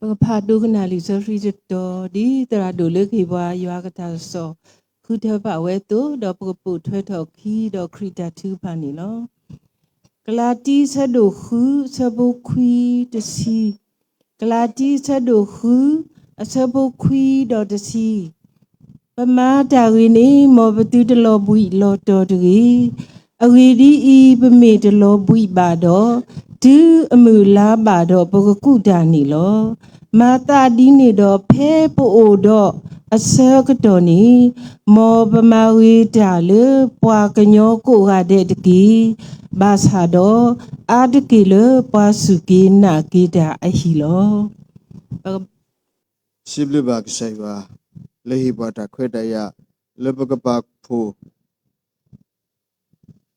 ပကဖးဒိကနၣ်လံာ်စီဆှံတတီၤ ဒ်သရၣ်ဒိၣ်လၢကဟ့ၣ်ပှၤယွၤအကတၢ်ကစီၣ် ဃုထၢဘၣ်ဝဲအသိး, ဒီးပကပိာ်ထွဲထီၣ်အခံဒီးခရံာ်တၢ်ထုကဖၣ်န့ၣ်လီၤ. ကလၤတံ အဆၢဒိၣ်ဃု အဆၢဖိခွံ တဆံ, ကလၤတံ အဆၢဒိၣ်ဃု အဆၢဖိခွံဒီးတဆံ ပမၤတၢ်ဂ့ၤန့ၣ် မ်ပသုတလီၤဘှံးလီၤတီၤတဂ့ၤ. အဂ့ၢ်ဒ်အံၤ, ပမ့ၢ်တလီၤဘှံးဘၣ်ဒီး, တုၤအမုၢ်လါဘၣ်ဒီး ပကကူးတၢ်န့ၣ်လီၤ. မၤသးဒ်န့ၣ်ဒီး ဖဲပအိၣ်ဒီးအဆၢကတီၢ်န့ၣ်, မ်ပမၤဂ့ၤတၢ်လၢပှၤကညီကိးဂၤဒဲးတက့ၢ်. ဘၣ်ဆၣ်ဒီး အါတက့ၢ်လၢပှၤစူၢ်က့ၤနာ်က့ၤတၢ်အဟံၣ်လီၤ. စံးဘျုးဘၣ်ကစၢ်ယွၤ လၢဟ့ၣ်ပှၤတၢ်ခွဲးတၢ်ယာ် လၢပကပာ်ဖှိၣ်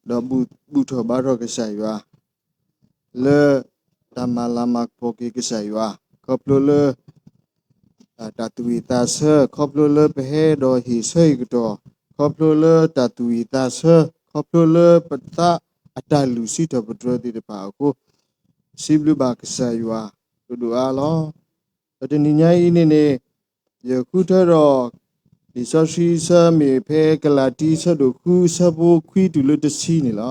ဒီးဘူၣ်ထီၣ်ဘါထီၣ်ကစၢ်ယွၤ လၢတၢ်မၤလၤမၤကပီၤက့ၤကစၢ်ယွၤ, ခီဖျိလၢ တၢ်သူၣ်ဝံၣ်သးဆၢ, ခီဖျိလၢပဟဲဒီးဟ့ၣ်ဆၢဟ့ၣ်ကတီၢ်, ခီဖျိလၢတၢ်သူၣ်ဝံၣ်သးဆၢ, ခီဖျိလၢပသးအတၢ်လုၢ်စံးထီၣ်ပတြၢၤသ့ၣ်တဖၣ်အဃိ, စံးဘျုးဘၣ်ကစၢ်ယွၤ ဒိၣ်ဒိၣ်အါအါလီၤ. ဒီးတနံၤညါအံၤန့ၣ်န့ၣ်, ယဃုထၢဒီး လံာ်စီဆှံဆၢမ့ၢ်ဖဲကလၤတံ အဆၢဒိၣ်ဃု အဆၢဖိခွံတုၤလၢတဆံန့ၣ်လီၤ.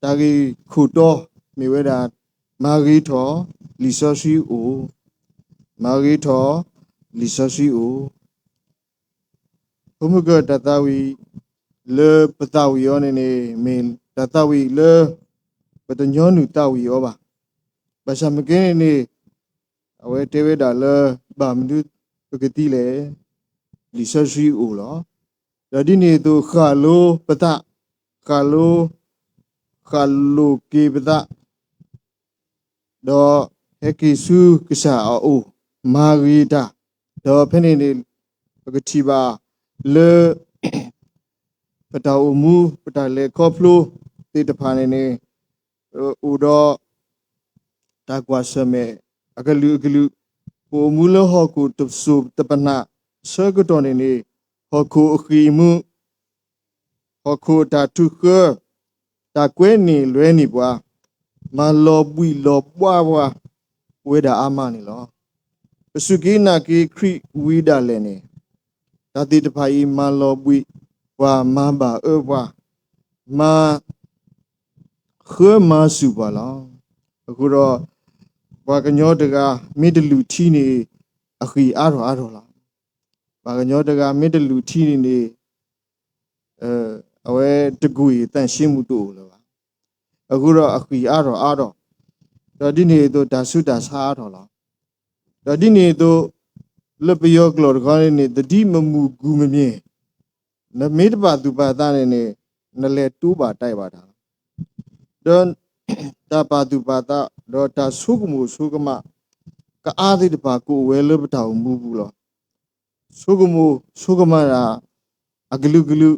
တၢ်ဂ့ၢ်ခိၣ်တီမ့ၢ်ဝဲဒၣ် မၤဂ့ၤထီၣ် လံာ်စီဆှံအိၣ်, မၤဂ့ၤထီၣ် လံာ်စီဆှံအိၣ်. ဖိမုၣ်ကၢၢ် တၢ်သးဝံၣ်လၢပသးဝံၣ်အီၤန့ၣ်န့ၣ် မ့ၢ်တၢ်သးဝံၣ်လၢ ပတညီနုၢ်သးဝံၣ်အီၤဘၣ်. ဘၣ်ဆၣ်မ့ၢ်ကဲန့ၣ်န့ၣ် အဝဲတဲဝဲဒၣ်လၢ ဘၣ်မနုၤပကသံလဲၣ်, လံာ်စီဆှံအိၣ်လီၤ. ဒီးဒ်န့ၣ်အသိး ဃၣ်လိပသး, ဃၣ်လိ, ဃၣ်လိက့ၤပသး ဒီးဟဲက့ၤဆူကစၢ်အအိၣ် မၤဂ့ၤတၢ်, ဒီးဖဲန့ၣ်န့ၣ် ပကထံၣ်ဘၣ်လၢ ပတၢ်အိၣ်မူ ပတၢ်လဲၤခီဖျိသ့ၣ်တဖၣ်န့ၣ်န့ၣ် အိၣ်ဒီးတၢ်ကွၢ်ဆၢၣ်မဲာ်အကလုာ်ကလုာ်, ပအိၣ်မူလၢဟီၣ်ခိၣ်တစိၤတပနၣ်အဆၢကတီၢ်န့ၣ်န့ၣ် ဟီၣ်ခိၣ်အဃံၢ်အမူ ဟီၣ်ခိၣ်အတၢ်ထုးဃၢ, တၢ်ကွဲန့ၢ်လွဲန့ၢ်ပှၤ, မၤလီၤဘှံးလီၤဘှါပှၤ အိၣ်ဝဲဒၣ်အါမးန့ၣ်လီၤ. ပစူၢ်က့ၤနာ်က့ၤခရံာ်ဝံၤဒၣ်လဲာ်န့ၣ်, တၢ်သ့ၣ်တဖၣ်အံၤမၤလီၤဘှံးပှၤ, မၤဘၣ်အၢပှၤ, မၤဃၢမၤစူၢ်ပှၤလီၤ. အဃိဒီး ပှၤကညီတဂၤမ့ၢ်တလုၢ်ထံန့ၣ် အဃံၢ်အါထီၣ်အါထီၣ်လီၤ. ပှၤကညီတဂၤမ့ၢ်တလုၢ်ထံန့ၣ်န့ၣ် အဝဲတကွံာ်သန့်ရှင်းမှုတအိၣ်လၢၤဘၣ်. အဃိဒီးအဃံၢ်အါထီၣ်အါထီၣ်, ဒီးဒ်န့ၣ်အသိး တၢ်ဆူးတၢ်ဆါအါထီၣ်လီၤ. ဒီးဒ်န့ၣ်အသိး လၢပယီၤကျိာ်တခီန့ၣ်န့ၣ် သတိမမူကူမမံၤ, နမ့ၢ်တပာ်သူၣ်ပာ်သးန့ၣ်န့ၣ် နလဲၤတိဘၣ်တဲဘၣ်တၢ်လီၤ. ဒီးတၢ်ပာ်သူၣ်ပာ်သး ဒီးတၢ်ဆိကမိၣ်ဆိကမး ကအါသ့ၣ်တဖၣ်ကအိၣ်ဝဲလၢပတၢ်အိၣ်မူပူၤလီၤ. ဆိကမိၣ်ဆိကမးတၢ် အကလုာ်ကလုာ်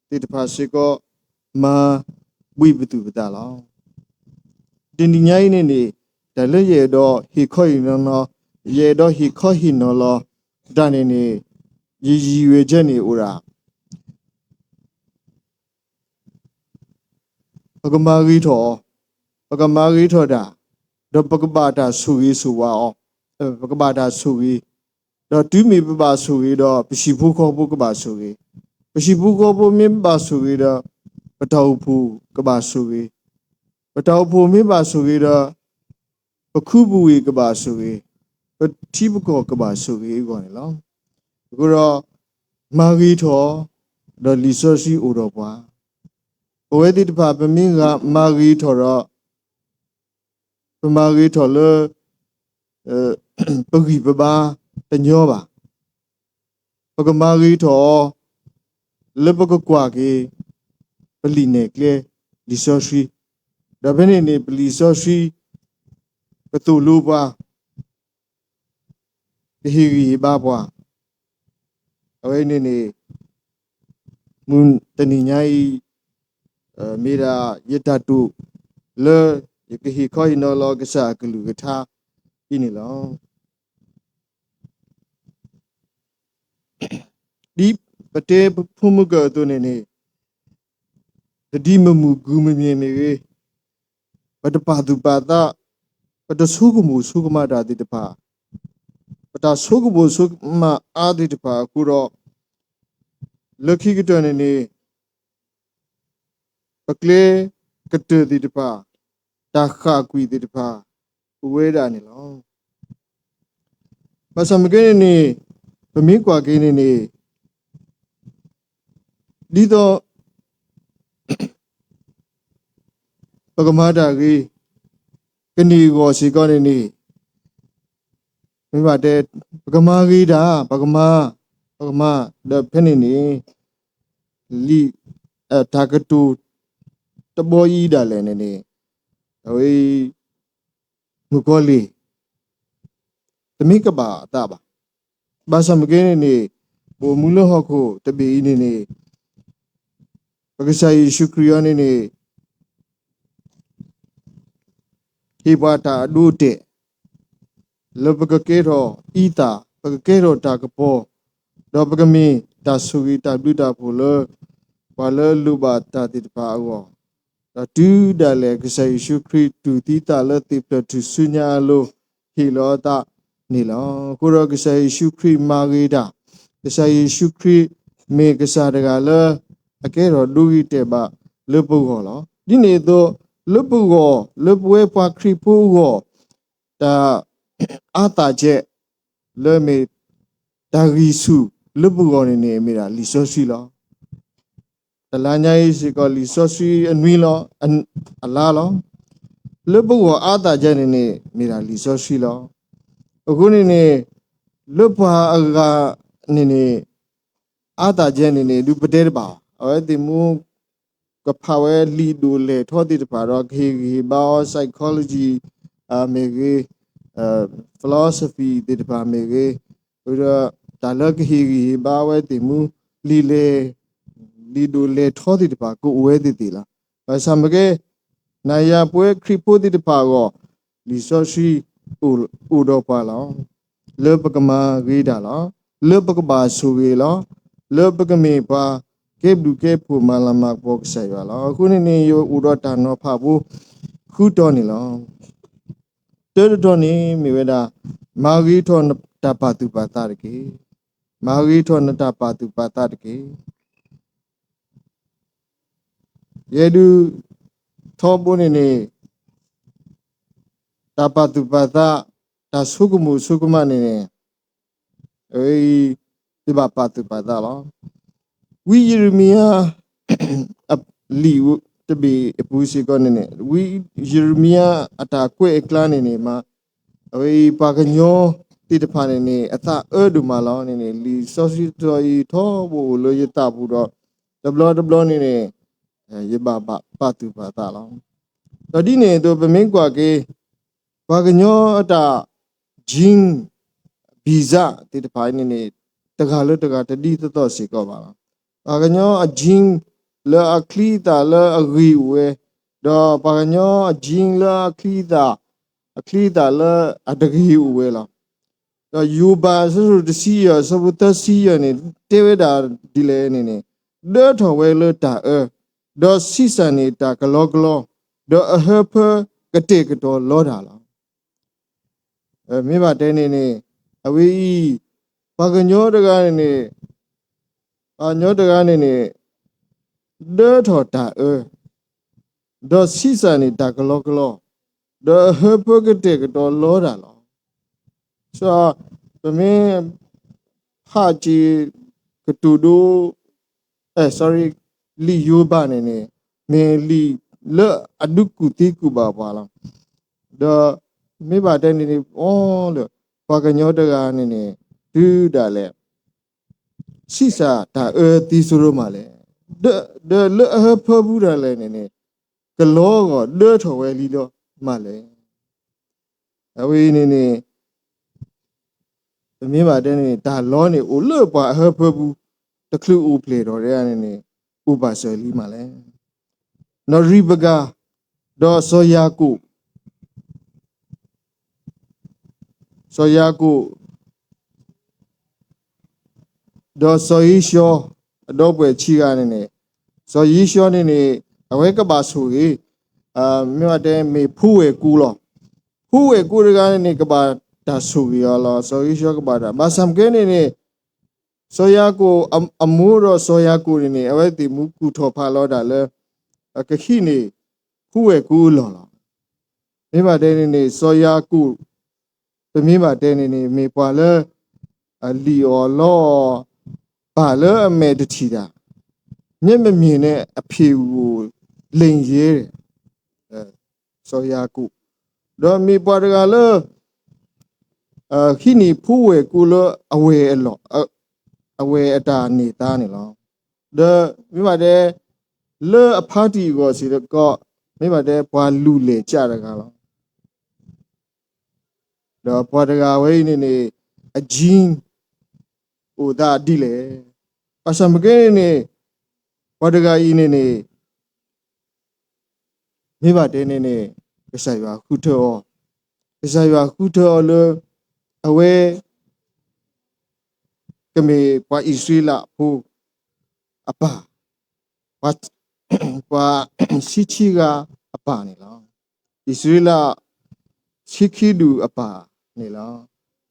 သ့ၣ်တဖၣ်စ့ၢ်ကီး မၤဘှံးပသူၣ်ပသးလီၤ. တနံၤညါအံၤန့ၣ်န့ၣ် တၢ်လၢယအဲၣ်ဒိးဟ့ၣ်ခီဟ့ၣ်နီၤလီၤ, ယအဲၣ်ဒိးဟ့ၣ်ခီဟ့ၣ်နီၤလီၤတၢ်န့ၣ်န့ၣ် ယရည်ရွယ်ချက်န့ၣ်အိၣ်ဒၣ် ပကမၤဂ့ၤထီၣ်အီၤ, ပကမၤဂ့ၤထီၣ်တၢ်, ဒီးပကဘၣ်တၢ်ဆိၣ်ဂ့ၤဆိၣ်ဝါအီၤ, ပကဘၣ်တၢ်ဆိၣ်ဂ့ၤ, ဒီးတုၤမ့ၢ်ပဘၣ်ဆိၣ်ဂ့ၤဒီး ပဟံၣ်ဖိဃီဖိကဘၣ်ဆိၣ်ဂ့ၤ, ပဟံၣ်ဖိဃီဖိမ့ၢ်ဘၣ်ဆိၣ်ဂ့ၤဒီး ပတၢ်အိၣ်ဖှိၣ်ကဘၣ်ဆိၣ်ဂ့ၤ, ပတၢ်အိၣ်ဖှိၣ်မ့ၢ်ဘၣ်ဆိၣ်ဂ့ၤဒီး ပခူပဝ့ၢ်ကဘၣ်ဆိၣ်ဂ့ၤ, ပထံပကီၢ်ကဘၣ်ဆိၣ်ဂ့ၤအဂီၢ်န့ၣ်လီၤ. အဃိဒီး မၤဂ့ၤထီၣ်, ဒီးလံာ်စီဆှံအိၣ်ဒီးပှၤ, ပဝဲသ့ၣ်တဖၣ် ပမ့ၢ်မၤဂ့ၤထီၣ်ဒီး ပမၤဂ့ၤထီၣ်လၢ ပဂံၢ်ပဘါတညီဘၣ်. ပကမၤဂ့ၤထီၣ်အီၤ လၢပကကွၢ်က့ၤ ပလံာ်နဲၣ်ကျဲ လံာ်စီဆှံ, ဒီးဖဲန့ၣ်န့ၣ် ပလံာ်စီဆှံ ကသိၣ်လိပှၤ ကဟ့ၣ်ဂံၢ်ဟ့ၣ်ဘါပှၤ, အဝဲန့ၣ်န့ၣ် မုၢ်တနံၤညါအံၤ မ့ၢ်ဒၣ်ယတၢ်တိာ်လၢ ယကဟ့ၣ်ခီဟ့ၣ်နီၤလီၤကစၢ်အကလုၢ်ကထါအံၤန့ၣ်လီၤ. ဒ်ပတဲဖိမုၣ်ကၢၢ်အသိးန့ၣ်န့ၣ် တဒ်မမုၢ်ဂူၤမမံၤမ့ၢ်ဂ့ၤ, ပတပာ်သူၣ်ပာ်သး ပတဆိကမိၣ်ဆိကမးတၢ်သ့ၣ်တဖၣ်, ပတၢ်ဆိကမိၣ်ဆိကမးအါသ့ၣ်တဖၣ်အဃိဒီး, လၢခံကတၢၢ်န့ၣ်န့ၣ် ပကျဲကတၢၢ်သ့ၣ်တဖၣ်, တၢ်ဃၣ်ကွံာ်သ့ၣ်တဖၣ် အိၣ်ဝဲဒၣ်န့ၣ်လီၤ. ဘၣ်ဆၣ်မ့ၢ်ကဲန့ၣ်န့ၣ်, ပမ့ၢ်ကွၢ်က့ၤန့ၣ်န့ၣ်, ဒ်သိး ပကမၤတၢ်ဂ့ၤ ကန့ၢ်အဂီၢ်စ့ၢ်ကီးန့ၣ်န့ၣ်, မ့ၢ်ဘၣ်တဲ ပကမၤဂ့ၤတၢ်, ပကမၤ, ပကမၤ, ဒီးဖဲန့ၣ်န့ၣ် လံာ်, တၢ်ကတိၤတဘီအံၤဒၣ်လဲာ်န့ၣ်န့ၣ်, အဝဲ မုၣ်ကီၤလံၢ် တမ့ၢ်ကဘၣ်အသးဘၣ်. ဘၣ်ဆၣ်မ့ၢ်ကဲန့ၣ်န့ၣ်, ပအိၣ်မူလၢဟီၣ်ခိၣ်တဘ့ၣ်အံၤန့ၣ်န့ၣ်, ပကစၢ်ယ့ၣ်ၡူးခရံာ်အံၤန့ၣ်န့ၣ် ဟ့ၣ်ပှၤတၢ်အဒိအတဲာ် လၢပကကဲထီၣ်အံသၣ်, ပကကဲထီၣ်တၢ်ကပီၤ, ဒီးပကမ့ၢ်တၢ်ဆိၣ်ဂ့ၤတၢ်ဘျုးတၢ်ဖှိၣ်လၢ ပှၤလၢအလိၣ်ဘၣ်တၢ်သ့ၣ်တဖၣ်အဂီၢ်, ဒီးတုၤဒၣ်လဲာ်ကစၢ်ယ့ၣ်ၡူးခရံာ်တူၢ်သံသးလၢသ့ၣ်ဖျၢၣ်ထူၣ်စုညါအလိၤ ဟ့ၣ်လီၤအသးန့ၣ်လီၤ. အဃိဒီးကစၢ်ယ့ၣ်ၡူးခရံာ်မၤဂ့ၤတၢ်, ကစၢ်ယ့ၣ်ၡူးခရံာ်မ့ၢ်ကစၢ်တဂၤလၢ အကဲထီၣ်ဒိဂ့ၤတဲာ်ဘၣ်လၢပဂီၢ်လီၤ. ဒ်န့ၣ်အသိး, လၢပဂီၢ်, လၢပဝဲပှၤခရံာ်ဖိအဂီၢ်, တၢ်အါသးကဲး လၢမ့ၢ်တၢ်ဂံၢ်ဆူၣ်လၢပဂီၢ်န့ၣ်န့ၣ် မ့ၢ်ဒၣ်လံာ်စီဆှံလီၤ. တလါညါအံၤစ့ၢ်ကီး လံာ်စီဆှံအနွံလီၤ, အလါလီၤ. လၢပဂီၢ်အါသးကဲးန့ၣ်န့ၣ် မ့ၢ်ဒၣ်လံာ်စီဆှံလီၤ. အဃိန့ၣ်န့ၣ်, လၢပှၤအဂၤန့ၣ်န့ၣ်, အါသးကဲးန့ၣ်န့ၣ် ဒုးပတဲတဘၣ်, အဝဲသ့ၣ်မူ ကဖးဝဲလံာ်ဒိၣ်လဲၢ်ထီသ့ၣ်တဖၣ်ဒီး ကဟ့ၣ်ဂံၢ်ဟ့ၣ်ဘါအီၤ psychology မ့ၢ်ဂ့ၤ, philosophy သ့ၣ်တဖၣ်မ့ၢ်ဂ့ၤ, ဒီးတၢ်လၢကဟ့ၣ်ဂံၢ်ဟ့ၣ်ဘါဝဲသ့ၣ်မူ လံာ်လဲၢ်, လံာ်ဒိၣ်လဲၢ်ထီသ့ၣ်တဖၣ် ကအိၣ်ဝဲသ့ၣ်သ့ၣ်လီၤ. ဘၣ်ဆၣ်မ့ၢ်ကဲ, နၤယၤပဝဲခရံာ်ဖိသ့ၣ်တဖၣ်အဂီၢ်, လံာ်စီဆှံအိၣ်ဒီးပှၤလီၤ. လၢပကမၤဂ့ၤတၢ်လီၤ. လၢပကဘၣ်ဆိၣ်ဂ့ၤလီၤ. လၢပကမ့ၢ်ပှၤကဲဘျုးကဲဖှိၣ်မၤလၤမၤကပီၤကစၢ်ယွၤလီၤ. အဃိန့ၣ်န့ၣ် ယအိၣ်ဒီးတၢ်နီၤဖးဖိ ဃုတီၤန့ၣ်လီၤ. တၢတတီၤန့ၣ်မ့ၢ်ဝဲဒၣ်, မၤဂ့ၤထီၣ်နတၢ်ပာ်သူၣ်ပာ်သးတက့ၢ်. မၤဂ့ၤထီၣ်နတၢ်ပာ်သူၣ်ပာ်သးတက့ၢ်. ယဲဒုးထီဘိန့ၣ်န့ၣ်, တၢ်ပာ်သူၣ်ပာ်သး, တၢ်ဆိကမိၣ်ဆိကမးန့ၣ်န့ၣ်, အဝဲအံၤ ယဘၣ်ပာ်သူၣ်ပာ်သးလီၤ. ဝံယံးရမံယၤ လံာ်တဘ့ၣ်အပူၤစ့ၢ်ကီးန့ၣ်န့ၣ်, ဝံယံးရမံယၤအတၢ်ကွဲးအကျါန့ၣ်န့ၣ်မး, အဝဲအံၤပှၤကညီသ့ၣ်တဖၣ်န့ၣ်န့ၣ် အသးအၢဒိၣ်မးလီၤန့ၣ်န့ၣ်, လံာ်စီဆှံတတီၤအံၤထီဘိအိၣ်လၢယသးပူၤဒီး, တဘျီတဘျီန့ၣ်န့ၣ်, ယဘၣ်ပာ်သူၣ်ပာ်သးလီၤ. ဒီးဒ်န့ၣ်အသိး ပမ့ၢ်ကွၢ်က့ၤ ပှၤကညီအတၢ် gene ဗီဇသ့ၣ်တဖၣ်အံၤန့ၣ်န့ၣ်, တဂၤလၢတဂၤတဒ်သိးသိးစ့ၢ်ကီးဘၣ်လီၤ. ပှၤကညီအ gene လၢအချံအသၣ်လၢအဂ့ၤအိၣ်ဝဲ, ဒီးပှၤကညီအ gene လၢအချံအသၣ်, အချံအသၣ်လၢအတဂ့ၤအိၣ်ဝဲလီၤ. ဒီးယိၤဘးအဆၢဒိၣ်တဆံယဲၢ် အဆၢဖိသၢဆံယဲၢ်န့ၣ် တဲဝဲဒၣ်ဒ်လဲၣ်န့ၣ်န့ၣ်, ဒၢထီၣ်ဝဲလၢတၢ်အၢ, ဒီးဆံးစၢ်န့ၢ်တၢ်ကလီကလီ, ဒီးအဟၢဖၢကတဲာ်ကတီၤလီတၢ်လီၤ. မ့ၢ်ဘၣ်တဲန့ၣ်န့ၣ်, အဝဲအံၤ, ပှၤကညီတဂၤန့ၣ်န့ၣ်, ပှၤကညီတဂၤန့ၣ်န့ၣ်, ဒၢထီၣ်တၢ်အၢ, ဒီးဆံးစၢ်န့ၢ်တၢ်ကလီကလီ, ဒီးအဟၢဖၢကတဲာ်ကတီၤလီတၢ်လီၤ. စီၤ, ပမ့ၢ်ဖးက့ၤကတိၤဒိ, အဲ, sorry, လံာ်ယိၤဘးန့ၣ်န့ၣ်, မ့ၢ်လံာ်လၢအဒုးကူၣ်သံကူၣ်ဘၣ်ပှၤလီၤ. ဒီးမ့ၢ်ဘၣ်တဲန့ၣ်န့ၣ်, အီလၢပှၤကညီတဂၤန့ၣ်န့ၣ်, တုၤဒၣ်လဲာ် ဆံးစၢ်တၢ်အၢသံစိဒိၣ်မးလဲၣ်. ဒီးလၢအဟၢဖၢပူၤဒၣ်လဲာ်န့ၣ်န့ၣ်, ကလီဂီၢ်ဒၢထီၣ်ဝဲလံလီၤမးလဲၣ်. အဝဲအံၤန့ၣ်န့ၣ်, ပမ့ၢ်ဘၣ်တဲန့ၣ်န့ၣ်, တၢ်လီန့ၣ်အိၣ်လၢပှၤအဟၢဖၢပူၤ, တချုးအိၣ်ဖျဲၣ်ထီၣ်ဒ်န့ၣ်န့ၣ်, အိၣ်ပာ်စၢၤလံမးလဲၣ်. နီၢ်ရံးဘကၤ, ဒီးစီၤယၤကိာ်, စီၤယၤကိာ်, ဒီးစီၤဧ့ၡီၤ, အဒီပုၢ်ဝဲၢ်ခံဂၤန့ၣ်န့ၣ်, စီၤဧ့ၡီၤန့ၣ်န့ၣ်, အဝဲကဘၣ်ဆိၣ်ဂ့ၤ, မ့ၢ်ဘၣ်တဲမ့ၢ်ဖိဝဲၢ်ကိလီၤ. ဖိဝဲၢ်ကိတဂၤန့ၣ်န့ၣ် ကဘၣ်တၢ်ဆိၣ်ဂ့ၤအီၤလီၤ. စီၤဧ့ၡီၤကဘၣ်တၢ်, ဘၣ်ဆၣ်မ့ၢ်ကဲန့ၣ်န့ၣ် စီၤယၤကိာ်အ အမိၢ်ဒီးစီၤယၤကိာ်န့ၣ်န့ၣ် အဝဲသ့ၣ်မူကူၣ်ထီၣ်ဖးလီၤတၢ်လၢ ကဟံးန့ၢ် ဖိဝဲၢ်ကိအလီၢ်လီၤ. မ့ၢ်ဘၣ်တဲန့ၣ်န့ၣ် စီၤယၤကိာ် ပမ့ၢ်ဘၣ်တဲန့ၣ်န့ၣ် မ့ၢ်ပှၤလၢ အလံၣ်အီၣ်လီအီၣ် ပၢ်လၢအမဲာ်တထံၣ်တၢ် မျက်မမြင်နဲ့ အဖေကို လိမ်ရဲ စီၤယၤကိာ်, ဒီးမ့ၢ်ပှၤတဂၤလၢ ဟံးန့ၢ်ဖိဝဲၢ်ကိလၢအဝဲၢ်အလီၢ်, အဝဲၢ်အတၢ်န့ၢ်သါန့ၣ်လီၤ. ဒီးမ့ၢ်ဘၣ်တဲ လၢအဖါတံၢ်အဂီၢ်စ့ၢ်ကီး မ့ၢ်ဘၣ်တဲပှၤလူၤလဲၢ်ကၢ်တဂၤလီၤ. ဒီးပှၤတဂၤဝဲအံၤန့ၣ်န့ၣ် အ gene အိၣ်သးဒ်လဲၣ်. ဘၣ်ဆၣ်မ့ၢ်ကဲန့ၣ်န့ၣ် ပှၤတဂၤအံၤန့ၣ်န့ၣ် မ့ၢ်ဘၣ်တဲန့ၣ်န့ၣ် ကစၢ်ယွၤဃုထၢအီၤ, ကစၢ်ယွၤဃုထၢအီၤလၢ အဝဲ ကမ့ၢ်ပှၤအံၣ်စရ့လးဖိအပၢ်, ပှၤဆံခံဂၤအပၢ်န့ၣ်လီၤ. အံၣ်စရ့လး ဆံခံဒူၣ်အပၢ်န့ၣ်လီၤ.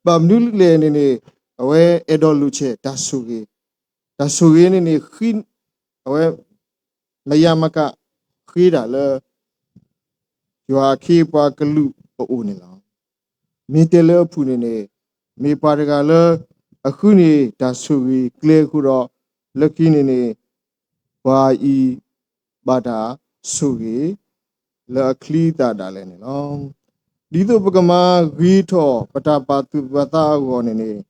ဘၣ်မနုၤလဲၣ်န့ၣ်န့ၣ် အဝဲအဲၣ်ဒိးလိာ်ဆဲးတၢ်ဆိၣ်ဂ့ၤ, တၢ်ဆိၣ်ဂ့ၤန့ၣ်န့ၣ် အဝဲ မယါမက ဃ့တၢ်လၢ ယွၤအခ့အပှၤကလုာ်အအိၣ်န့ၣ်လီၤ. မ့ၢ်တဲလၢအဖုၣ်န့ၣ်န့ၣ် မ့ၢ်ပှၤတဂၤလၢ အဃုန့ၢ်တၢ်ဆိၣ်ဂ့ၤကျဲအဃိဒီး လၢခံန့ၣ်န့ၣ် ပှၤအံၤ ဘၣ်တၢ်ဆိၣ်ဂ့ၤ လၢအချံအသၣ်ဒၣ်လဲာ်န့ၣ်လီၤ. ဒ်သိးပကမၤဂ့ၤထီၣ်ပတၢ်ပာ်သူၣ်ပာ်သးအဂီၢ်န့ၣ်န့ၣ်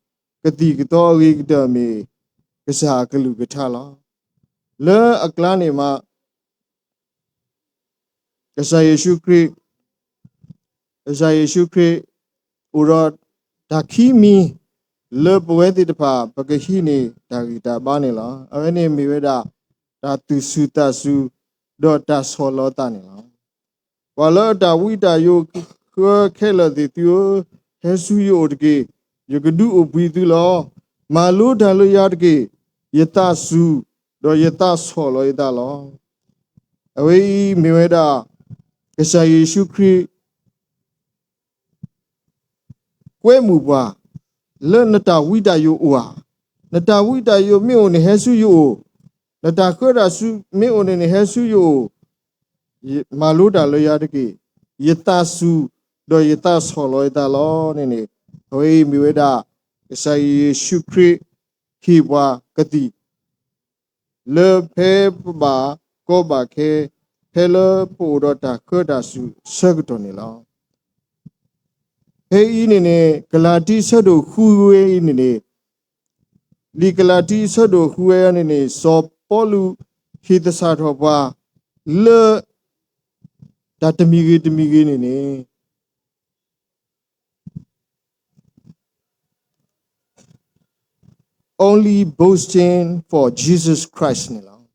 ကသံၣ်ကသီအဂ့ၤကတၢၢ်မ့ၢ် ကစၢ်အကလုၢ်ကထါလီၤ. လၢအကျါန့ၣ်မး ကစၢ်ယ့ၣ်ၡူးခရံာ်, ကစၢ်ယ့ၣ်ၡူးခရံာ် အိၣ်ဒီးတၢ်ခံမံၤ လၢပဝဲသ့ၣ်တဖၣ် ပကဟံးန့ၢ်တၢ်ဂံၢ်တၢ်ဘါန့ၣ်လီၤ. အဝဲန့ၣ်မ့ၢ်ဝဲဒၣ် တၢ်သူၣ်ဆူၣ်သးဆူၣ် ဒီးတၢ်ဆီၣ်လီၤသးန့ၣ်လီၤ. ပှၤလၢအတၢ်ဝံတၢ်ယိးဃၢခဲလၢာ်သ့ၣ်သုဧၢ, ဟဲဆူယအိၣ်တက့ၢ်. ယကဒုးအိၣ်ဘှံးသုလီၤ. မၤလိတၢ်လၢယၤတက့ၢ်. ယသးဆူၣ်, ဒီးယသးဆီၣ်လီၤယသးလီၤ. အဝဲအံၤမ့ၢ်ဝဲဒၣ် ကစၢ်ယ့ၣ်ၡူးခရံာ် ကွဲမုာ်ပှၤ လၢနတၢ်ဝံတၢ်ယိးအိၣ်ဧါ. နတၢ်ဝံတၢ်ယိးမ့ၢ်အိၣ်န့ၣ် ဟဲဆူယအိၣ်, နတၢ်ဃၢတၢ်ဆူမ့ၢ်အိၣ်န့ၣ်န့ၣ် ဟဲဆူယအိၣ်, မၤလိတၢ်လၢယၤတက့ၢ်. ယသးဆူၣ် ဒီးယသးဆီၣ်လီၤယသးလီၤန့ၣ်န့ၣ် အဝဲအံၤမ့ၢ်ဝဲဒၣ် ကစၢ်ယ့ၣ်ၡူးခရံာ် ဟ့ၣ်ပှၤကသံၣ် လၢဖဲပဘၣ်ကီဘၣ်ခဲ ဖဲလၢပအိၣ်ဒီးတၢ်ဃၢတၢ်ဆူၣ်ဆၢကတီၢ်န့ၣ်လီၤ. ဖဲအံၤန့ၣ်န့ၣ် ကလၤတံဆၢဒိၣ်ဃုဝဲအံၤန့ၣ်န့ၣ်, လံာ်ကလၤတံဆၢဒိၣ်ဃုဝဲအံၤန့ၣ်န့ၣ် စီၤပီလူးဟ့ၣ်သဆၣ်ထီၣ်ပှၤ လၢ တၢ်တမံၤဂ့ၤတမံၤဂ့ၤန့ၣ်န့ၣ် only boasting for Jesus Christ န့ၣ်လီၤ.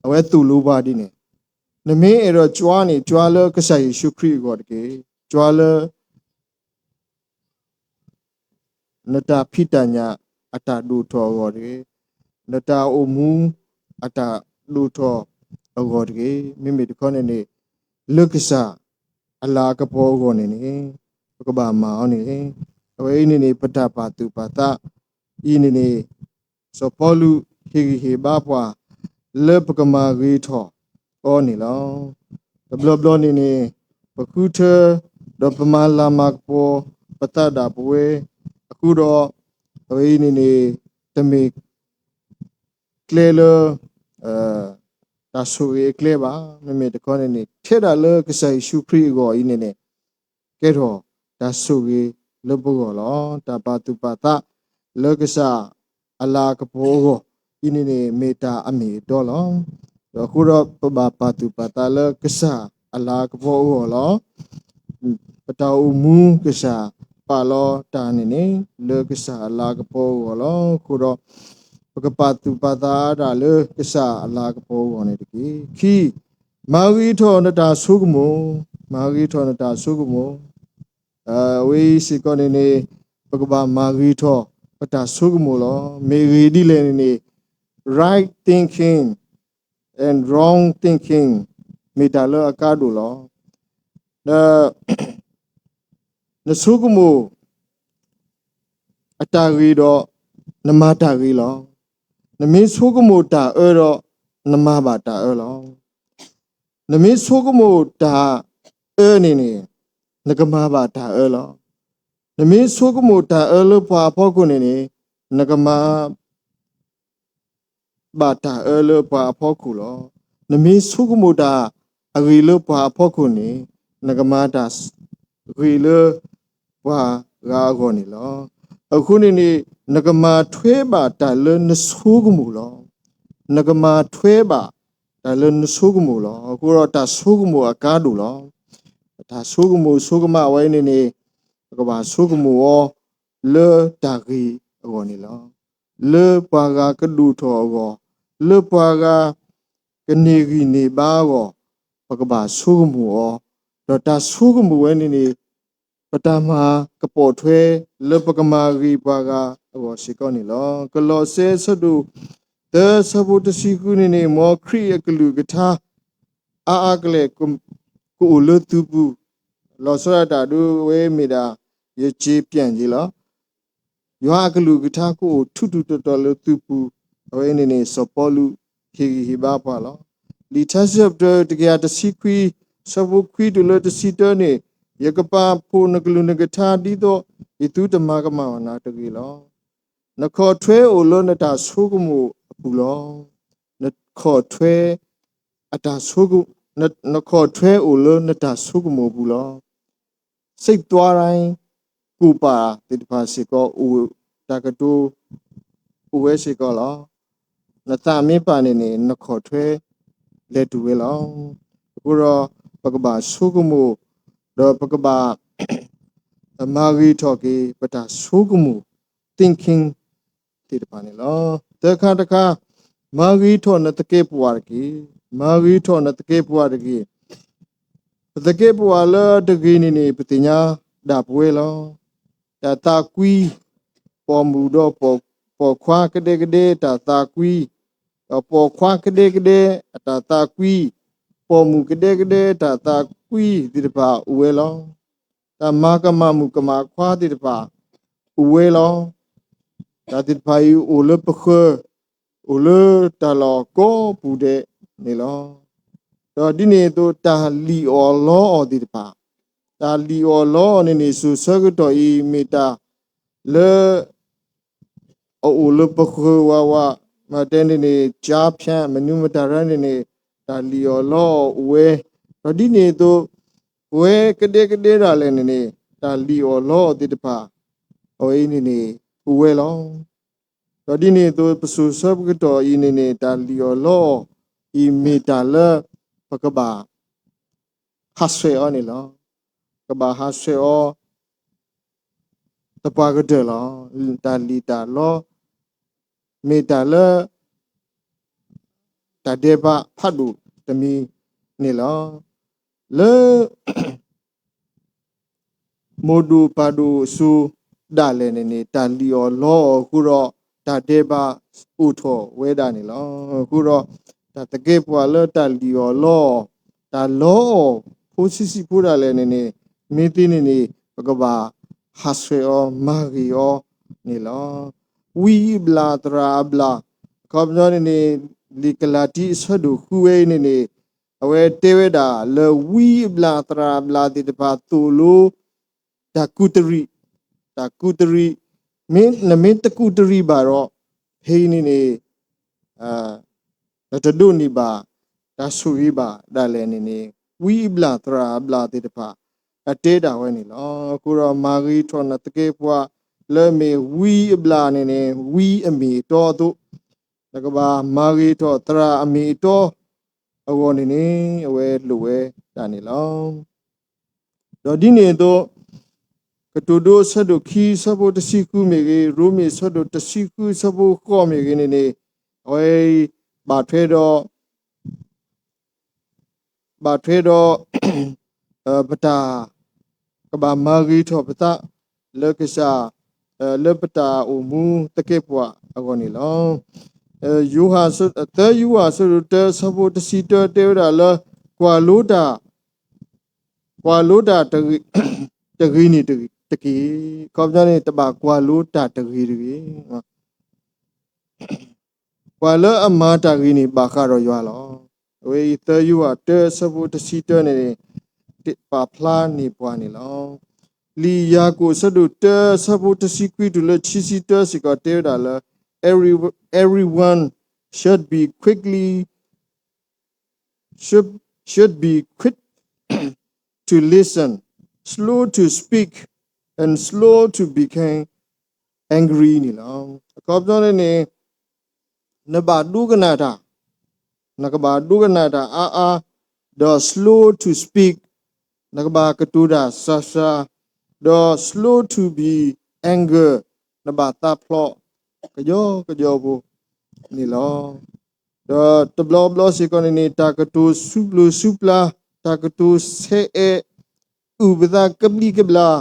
အဝဲသိၣ်လိပှၤဒ်န့ၣ်, နမ့ၢ်အဲၣ်ဒိးကွၢ်န့ၣ် ကွၢ်လၢကစၢ်ယ့ၣ်ၡူးခရံာ်အဂီၢ်တက့ၢ်. ကွၢ်လၢ နတၢ်ဖံးတၢ်ညၣ်အတၢ်ဒိၣ်ထီၣ်အဂီၢ်တဂ့ၤ, နတၢ်အိၣ်မူအတၢ်ဒိၣ်ထီၣ်အဂီၢ်တဂ့ၤ. မ့မ့ၢ်တခီန့ၣ်န့ၣ် လၢကစၢ်အလၤကပီၤအဂီၢ်န့ၣ်န့ၣ် ပကဘၣ်မၤအီၤန့ၣ်, အဝဲအံၤန့ၣ်န့ၣ် ပတၢ်ပာ်သူၣ်ပာ်သးအံၤန့ၣ်န့ၣ် စီၤပီလူးဟ့ၣ်ဂံၢ်ဟ့ၣ်ဘါပှၤ လၢပကမၤဂ့ၤထီၣ်အီၤန့ၣ်လီၤ. တဘျီဘျီန့ၣ်န့ၣ် ပဃုထၢ ဒီးပမၤလၤမၤကပီၤ ပသးဒၣ်ပဝဲအဃိဒီး အဝဲအံၤန့ၣ်န့ၣ် တမ့ၢ်ကျဲလၢ တၢ်ဆိၣ်ဂ့ၤအကျဲဘၣ်. မ့မ့ၢ်တခီန့ၣ်န့ၣ် ထဲဒၣ်လၢကစၢ်ယ့ၣ်ၡူးခရံာ်အဂီၢ်အံၤန့ၣ်န့ၣ် ကဲထီၣ်တၢ်ဆိၣ်ဂ့ၤလၢပဂီၢ်လီၤ. တၢ်ပာ်သူၣ်ပာ်သးလၢကစၢ်အလၤကပီၤအဂီၢ်အံၤန့ၣ်န့ၣ် မ့ၢ်တၢ်အမ့ၢ်အတီလီၤ. ဒီးအဃိဒီးပဘၣ်ပာ်သူၣ်ပာ်သးလၢကစၢ်အလၤကပီၤအဂီၢ်လီၤ. ပတၢ်အိၣ်မူကစၢ်ပာ်လီၤတၢ်န့ၣ်န့ၣ် လၢကစၢ်အလၤကပီၤအဂီၢ်လီၤ. အဃိဒီး ပကပာ်သူၣ်ပာ်သးဒၣ်လၢကစၢ်အလၤကပီၤအဂီၢ်န့ၣ်တက့ၢ်. ခံ, မၤဂ့ၤထီၣ်နတၢ်ဆိကမိၣ်, မၤဂ့ၤထီၣ်နတၢ်ဆိကမိၣ်, အဝဲအံၤစ့ၢ်ကီးန့ၣ်န့ၣ် ပကဘၣ်မၤဂ့ၤထီၣ်ပတၢ်ဆိကမိၣ်လီၤ. မ့ၢ်ဂ့ၤဒ်လဲၣ်န့ၣ်န့ၣ် right thinking and wrong thinking မ့ၢ်တၢ်လၢအကါဒိၣ်လီၤ. ဒီး နဆိကမိၣ်အတၢ်ဂ့ၤဒီး နမၤတၢ်ဂ့ၤလီၤ. နမ့ၢ်ဆိကမိၣ်တၢ်အၢဒီး နမၤဘၣ်တၢ်အၢလီၤ. နမ့ၢ်ဆိကမိၣ်တၢ်အၢန့ၣ်န့ၣ် နကမၤဘၣ်တၢ်အၢလီၤ. နမ့ၢ်ဆိကမိၣ်တၢ်အၢလၢပှၤအဖီခိၣ်န့ၣ်န့ၣ် နကမၤ ဘၣ်တၢ်အၢလၢပှၤအဖီခိၣ်လီၤ. နမ့ၢ်ဆိကမိၣ်တၢ်အဂ့ၤလၢပှၤအဖီခိၣ်န့ၣ် နကမၤတၢ်ဂ့ၤလၢပှၤဂၤအဂီၢ်န့ၣ်လီၤ. အဃိန့ၣ်န့ၣ် နကမၤထွဲဘၣ်တၢ်လၢနဆိကမိၣ်လီၤ. နကမၤထွဲဘၣ်တၢ်လၢနဆိကမိၣ်လီၤ. အဃိဒီးတၢ်ဆိကမိၣ်အကါဒိၣ်လီၤ. တၢ်ဆိကမိၣ်ဆိကမးဝဲန့ၣ်န့ၣ် ပကဘၣ်ဆိကမိၣ်အီၤလၢတၢ်ဂ့ၤအဂီၢ်န့ၣ်လီၤ. လၢပှၤဂၤကဒိၣ်ထီၣ်အဂီၢ်, လၢပှၤဂၤကန့ၢ်ဂံၢ်န့ၢ်ဘါအဂီၢ်, ပကဘၣ်ဆိကမိၣ်အီၤ, ဒီးတၢ်ဆိကမိၣ်ဝဲန့ၣ်န့ၣ် ပတၢ်မၤကပိာ်ထွဲလၢပကမၤဂ့ၤပှၤဂၤအဂီၢ်စ့ၢ်ကီးန့ၣ်လီၤ. ကလီးစဲအဆၢဒိၣ်သၢအဆၢဖိတဆံဃုန့ၣ်န့ၣ် မ်ခရံာ်အကလုၢ်ကထါ အါအါကလဲာ် ကအိၣ်လၢသုပူၤ, လီၤဆီဒၣ်တၢ်ဒ်အဝဲမ့ၢ်ဒၣ် ယစ့ပျံၣ်က့ၤလီၤ. ယွၤအကလုၢ်ကထါကအိၣ်ထူးထူးတီၤတီၤလၢသုပူၤ, အဝဲန့ၣ်န့ၣ် စီၤပီလူးဟ့ၣ်ဂံၢ်ဟ့ၣ်ဘါပှၤလီၤ. လံာ်ထါစံးထီၣ်ပတြၢၤတကယၤတဆံခွံ ဆၢဖိခွံတုၤလၢတဆံတၢန့ၣ်, ယကပာ်ဖှိၣ်နကလုၢ်နကထါဒ်သိး ယသုတမၤကမၣ်ဘၣ်နၤတဂ့ၤလီၤ. နခီၣ်ထွဲအိၣ်လၢနတၢ်ဆိကမိၣ်အပူၤလီၤ. နခီၣ်ထွဲ အတၢ်ဆိကမိၣ်, န, နခီၣ်ထွဲအိၣ်လၢနတၢ်ဆိကမိၣ်အပူၤလီၤ. စိတ်သွားတိုင်း ကိုယ်ပါသ့ၣ်တဖၣ်စ့ၢ်ကီး အိၣ်တၢ်ကတိၤ အိၣ်ဝဲစ့ၢ်ကီးလီၤ. နသးမ့ၢ်ပာ်န့ၣ်န့ၣ် နခီၣ်ထွဲလဲၤတုၤဝဲလီၤ. အဃိဒီး ပကဘၣ်ဆိကမိၣ်, ဒီးပကဘၣ် မၤဂ့ၤထီၣ်က့ၤ ပတၢ်ဆိကမိၣ် thinking သ့ၣ်တဖၣ်န့ၣ်လီၤ. သၢခါတခါ, မၤဂ့ၤထီၣ်နသကဲးပဝးတက့ၢ်. မၤဂ့ၤထီၣ်နသကဲးပဝးတက့ၢ်. ပသကဲးပဝးလၢတဂ့ၤန့ၣ်န့ၣ် ပသ့ၣ်ညါဒၣ်ပဝဲလီၤ. တၢ်သးကွံ ပိာ်မုၣ်ဒီး ပိာ်ခွါကဒဲကဒဲတၢ်သးကွံ, ဒီးပိာ်ခွါကဒဲကဒဲအတၢ်သးကွံ, ပိာ်မုၣ်ကဒဲကဒဲတၢ်သးကွံသ့ၣ်တဖၣ်အိၣ်ဝဲလီၤ. တၢ်မၤကမၣ်မုၣ်ကမၣ်ခွါသ့ၣ်တဖၣ်အိၣ်ဝဲလီၤ. တၢ်သ့ၣ်တဖၣ်အံၤအိၣ်လၢပဃၢၤ, အိၣ်လၢတၢ်လီၢ်ကိးပူၤဒဲးန့ၣ်လီၤ. ဒီးဒ်န့ၣ်အသိး တၢ်လံၣ်အီၣ်လီအီၣ်သ့ၣ်တဖၣ်, တၢ်လံၣ်အီၣ်လီအီၣ်န့ၣ်န့ၣ် စိၤဆၢကတီၢ်အံၤ မ့ၢ်တၢ်လၢ အအိၣ်လၢပဃၢၤဝးဝး, မ့ၢ်တဲန့ၣ်န့ၣ် ကၠါဖၠး မနုၤမတၤရၢန့ၣ်န့ၣ် တၢ်လံၣ်အီၣ်လီအီၣ်အိၣ်ဝဲ, ဒီးဒ်န့ၣ်အသိး ပဝဲကဒဲကဒဲဒၣ်လဲာ်န့ၣ်န့ၣ် တၢ်လံၣ်အီၣ်လီအီၣ်သ့ၣ်တဖၣ် အဝဲအံၤန့ၣ်န့ၣ် အိၣ်ဝဲလီၤ. ဒီးဒ်န့ၣ်အသိး ပစိၤဆၢကတီၢ်အံၤန့ၣ်န့ၣ် တၢ်လံၣ်အီၣ်လီအီၣ်အံၤ မ့ၢ်တၢ်လၢ ပကဘၣ်ဟးဆှဲးအီၤန့ၣ်လီၤ. ကဘၣ်ဟးဆှဲးအီၤ သပှၢ်ကတၢၢ်လီၤ. တၢ်လံၣ်တၢ်လီ မ့ၢ်တၢ်လၢ တၢ်ဒဲးဘးဖးဒိၣ်တမံၤန့ၣ်လီၤ. လၢ မိၢ်ဒိၣ်ပၢ်ဒိၣ်အစိၤဒၣ်လဲာ်န့ၣ်န့ၣ် တၢ်လံၣ်အီၣ်လီအီၣ်အဃိဒီး တၢ်ဒဲးဘးအိၣ်ထီၣ်ဝဲဒၣ်န့ၣ်လီၤ. အဃိဒီး တၢ်သကဲးပဝးလၢတၢ်လံၣ်အီၣ်လီအီၣ်, တၢ်လီအီၣ်ဖိဆံးဆံးဖိဒၣ်လဲာ်န့ၣ်န့ၣ် မ့ၢ်သ့န့ၣ်န့ၣ် ပကဘၣ်ဟးဆှဲးအီၤမၤဂ့ၤအီၤန့ၣ်လီၤ. ဝံအဘျၣ်သရၣ်အဘျၣ်, အခီပညီန့ၣ်န့ၣ် လံာ်ကလၤတံအဆၢဒိၣ်ဃုဝဲအံၤန့ၣ်န့ၣ် အဝဲတဲဝဲဒၣ်လၢဝံအဘျၣ်သရၣ်အဘျၣ်သ့ၣ်တဖၣ်သိၣ်လိ တၢ်ကူးတရံး, တၢ်ကူးတရံး, မ့ၢ်နမ့ၢ်တကူးတရံးဘၣ်ဒီး ဖဲအံၤန့ၣ်န့ၣ် နတဒိးန့ၢ်ဘၣ် တၢ်ဆိၣ်ဂ့ၤဘၣ်ဒၣ်လဲာ်န့ၣ်န့ၣ် ဝံအဘျၣ်သရၣ်အဘျၣ်သ့ၣ်တဖၣ် အတဲဒၣ်ဝဲန့ၣ်လီၤ. အဃိဒီးမၤဂ့ၤထီၣ်နသကဲးပဝး လၢမ့ၢ်ဝံအဘျၣ်န့ၣ်န့ၣ် ဝံအမ့ၢ်အတီအသိး နကဘၣ်မၤဂ့ၤထီၣ်သရၣ်အမ့ၢ်အတီအဂီၢ်န့ၣ်န့ၣ် အဝဲလိၣ်ဝဲဒၣ်န့ၣ်လီၤ. ဒီးဒ်န့ၣ်အသိး ကတိၤဒိအဆၢဒိၣ်ခံ ဆၢဖိတဆံဃုမ့ၢ်ဂ့ၤ, ရိမ့ၤအဆၢဒိၣ်တဆံဃု ဆၢဖိဃိးမ့ၢ်ဂ့ၤန့ၣ်န့ၣ် အဝဲဘၣ်ထွဲဒီး ဘၣ်ထွဲဒီး ပတၢ် ကဘၣ်မၤဂ့ၤထီၣ်ပသး လၢကစၢ် လၢပတၢ်အိၣ်မူသကဲးပဝးအဂီၢ်န့ၣ်လီၤ. သၢယိၤဟၣ်အဆၢဒိၣ်တၢ ဆၢဖိတဆံတၢတဲဝဲဒၣ်လၢ ကွၢ်လိတၢ် ကွၢ်လိတၢ်တဂ့ၤန့ၣ် က့ၤ, အခီပညီန့ၣ် တဘၣ်ကွၢ်လိတၢ်တဂ့ၤတဂ့ၤ. ပှၤလၢအမၤတၢ်ဂ့ၤန့ၣ် ဘၣ်ဃးဒီးယွၤလီၤ. အဝဲအံၤသၢယိၤဟၣ်တၢ အဆၢဖိတဆံတၢန့ၣ် ပာ်ဖျါန့ၢ်ပှၤန့ၣ်လီၤ. လံာ်ယၤကိာ်အဆၢဒိၣ်တၢ အဆၢဖိတဆံခွံတုၤလၢခံဆံတၢစ့ၢ်ကီးတဲဝဲဒၣ်လၢ every everyone should be quickly should should be quick to listen, slow to speak, and slow to become angry န့ၣ်လီၤ. အခီပညီန့ၣ်န့ၣ် နဘၣ်ဒိကနၣ်တၢ်, နကဘၣ်ဒိကနၣ်တၢ်အါအါ, ဒီး slow to speak, နကဘၣ်ကတိၤတၢ်စှၤစှၤ, ဒီး slow to be anger, နဘၣ်သးဖျိး ကယီကယီဖိန့ၣ်လီၤ. ဒီးတဘျီဘျီစ့ၢ်ကီးန့ၣ်န့ၣ် တၢ်ကတိၤဆူးပျိၤဆူးပျါ, တၢ်ကတိၤဆဲးအဲး, အုၣ်ပသးကဘျံးကဘျၣ်,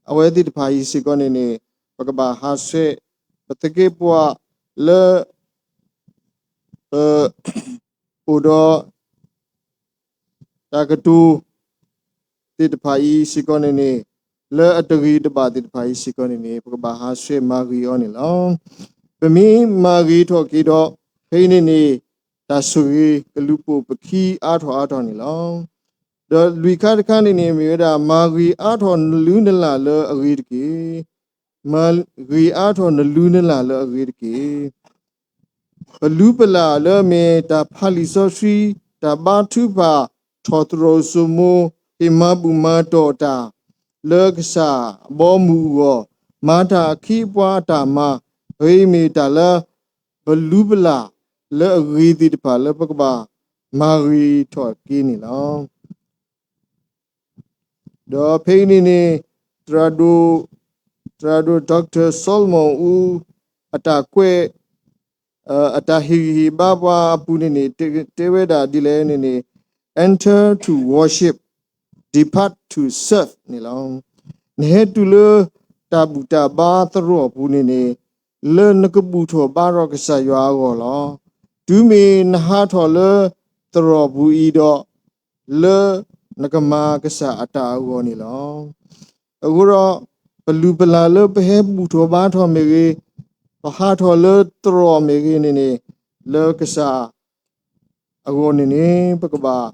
အဝဲသ့ၣ်တဖၣ်အံၤစ့ၢ်ကီးန့ၣ်န့ၣ် ပကဘၣ်ဟးဆှဲး ပသကဲးပဝးလၢ ပ အိၣ်ဒီး တၢ်ကတိၤသ့ၣ်တဖၣ်အံၤစ့ၢ်ကီးန့ၣ်န့ၣ်, လၢအတဂ့ၤတဘၣ်သ့ၣ်တဖၣ်အံၤစ့ၢ်ကီးန့ၣ်န့ၣ် ပကဘၣ်ဟးဆှဲးမၤဂ့ၤအီၤန့ၣ်လီၤ. ပမ့ၢ်မၤဂ့ၤထီၣ်က့ၤဒီး ဖဲအံၤန့ၣ်န့ၣ် တၢ်ဆိၣ်ဂ့ၤကလူၤပိာ်ပခံအါထီၣ်အါထီၣ်န့ၣ်လီၤ. ဒီးလွံၢ်ခါတခါန့ၣ်န့ၣ် မ့ၢ်ဝဲဒၣ် မၤဂ့ၤအါထီၣ်နလုၢ်နလၢ်လၢအဂ့ၤတက့ၢ်. မၤဂ့ၤအါထီၣ်နလုၢ်နလၢ်လၢအဂ့ၤတက့ၢ်. ပလုၢ်ပလၢ်လၢအမ့ၢ်တၢ်ဖးလံာ်စီဆှံ, တၢ်ဘါထုကဖၣ်, ထီၣ်သရိာ်စိမိၤ, ဟ့ၣ်မၤဘူၣ်မၤတီၢ်တၢ် လၢကစၢ်အဘီအမုၢ်အဂီၢ်, မၤတၢ်အခ့အပှၤအတၢ်မၤ, အဂ့ၢ်မ့ၢ်တၢ်လၢ ပလုၢ်ပလၢ်လၢအဂ့ၤသ့ၣ်တဖၣ်လၢပကဘၣ်မၤဂ့ၤထီၣ်က့ၤန့ၣ်လီၤ. ဒီးဖဲအံၤန့ၣ်န့ၣ် သရၣ်ဒိၣ်, သရၣ်ဒိၣ် Doctor Solomon အူ အတၢ်ကွဲး အတၢ်ဟ့ၣ်ဂံၢ်ဟ့ၣ်ဘါပှၤအပူၤန့ၣ်န့ၣ် တဲ, တဲဝဲဒၣ်ဒ်လဲၣ်န့ၣ်န့ၣ် enter to worship, depart to serve န့ၣ်လီၤ. နဟဲတုၤလၢတၢ်ဘူၣ်တၢ်ဘါသရိာ်အပူၤန့ၣ်န့ၣ် လၢနကဘူၣ်ထီၣ်ဘါထီၣ်ကစၢ်ယွၤအဂီၢ်လီၤ. တုၤမ့ၢ်နဟးထီၣ်လၢသရိာ်ပူၤအံၤဒီး လၢနကမၤကစၢ်အတၢ်အဂီၢ်န့ၣ်လီၤ. အဃိဒီး ပလုၢ်ပလၢ်လၢပဟဲဘူၣ်ထီၣ်ဘါထီၣ်မ့ၢ်ဂ့ၤ, ပဟးထီၣ်လၢသရိာ်မ့ၢ်ဂ့ၤန့ၣ်န့ၣ် လၢကစၢ်အဂီၢ်န့ၣ်န့ၣ် ပကဘၣ်